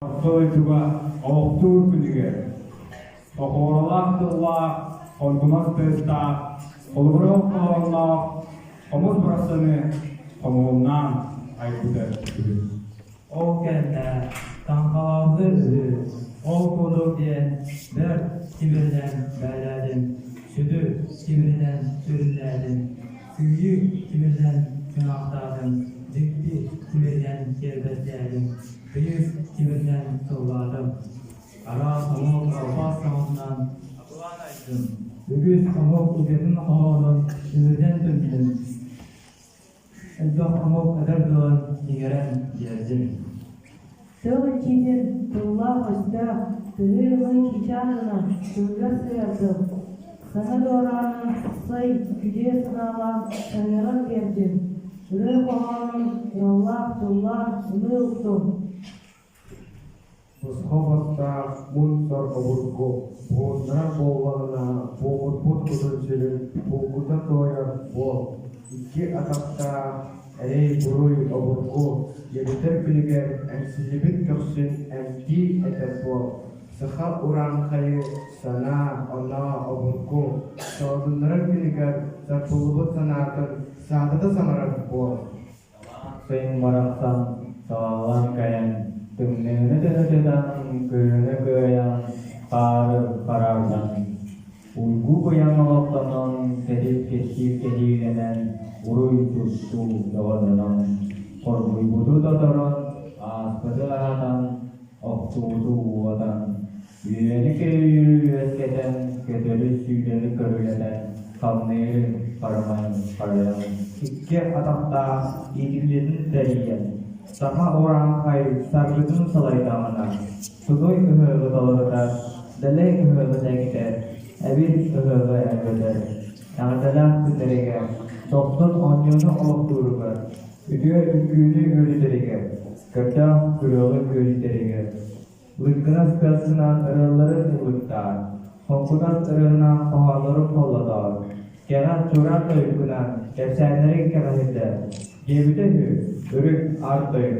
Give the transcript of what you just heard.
Орто дойдуга олохтуур күнүгэр хохуоралаах тыллаах, хоргунас тыастаах, холобура хоһоонноох хомус барахсаны хомуһуннаан айбыта үһү. Ол кэннэ таҥхалаабыты үһү, ол курдук диэн бэрт тимиринэн бээлээтим, сүдү тимиринэн сүрүннээтим, күүһү тимиринэн кыҥаахтаатым, дьикти тимиринэн киэрбэттээтим, Тыйыс тимиринэн тыллаатым, араас омук албас саҥатынан атылаан айдым, үгүс омук үгэтин хоһоонун үмүрүтэн түмтүм, элбэх омук эдэр тылын иҥэрэн биэрдим. Тыл иччитин тыллаах-өстөөх, тыһы-ымыы чыычааҕынан тылга сыһыардым, саҥа дуораанын сай күдьүө санаалаан саҥаран биэрдим, ырыа хоһоонун ыраллаах тыллаах ымыы уктум. Босхо бастаах мун-сор обургу, буһуннарар буоллаҕына буомурбут кутун-сүрүн булгута туойар буол, икки атахтаах эрэй-буруй обургу иэдэтэр күнүгэр эҥсиллибит көхсүн эмтии этэр буол, саха урааҥхайы санаа-оноо обургу соотуннарар күнүгэр сарбыллыбыт санаатын саатата саҥарар буол. Сайын барахсан салаллан кэлэн, тымныыны төнөтүтэн, кыһыны кыайан, хаары хараардан, уйгу быйаҥ олохтонон, кэтит кэскил кэһиилэнэн, уруй тустуу доҕордонон, хоргуйбуту тоторон, ааспыты аһатан, охтубуту ууатан, үөнү-көйүүрү үөскэтэн, көтөрү-сүүрэри көрүлэтэн, хамныыры хармайан харайан, Икки атахтаах иитиллиитин тэрийэн, саха урааҥхай саргытын салайдаҕына, тугуй ыһыаҕы толорутар, дэлэй ыһыаҕы дэгитэр, эбир ыһыаҕы элбэтэр, эҕэрдэлээх күннэригэр, дохсун оонньууну олохтууругар, үтүө үҥкүүнү үөрэтэригэр, көрдөөх күрүөҕү күөрүтэригэр Лыҥкынас кыассынан ырыаларын ыллыктаан, хоҥкунас ырыанан хоһооннорун холлотоон, кэҕэ чуораан тойуккунан кэпсээннэрин кэҕиһирдэ, диэбитэ үһү үрүҥ аар тойон.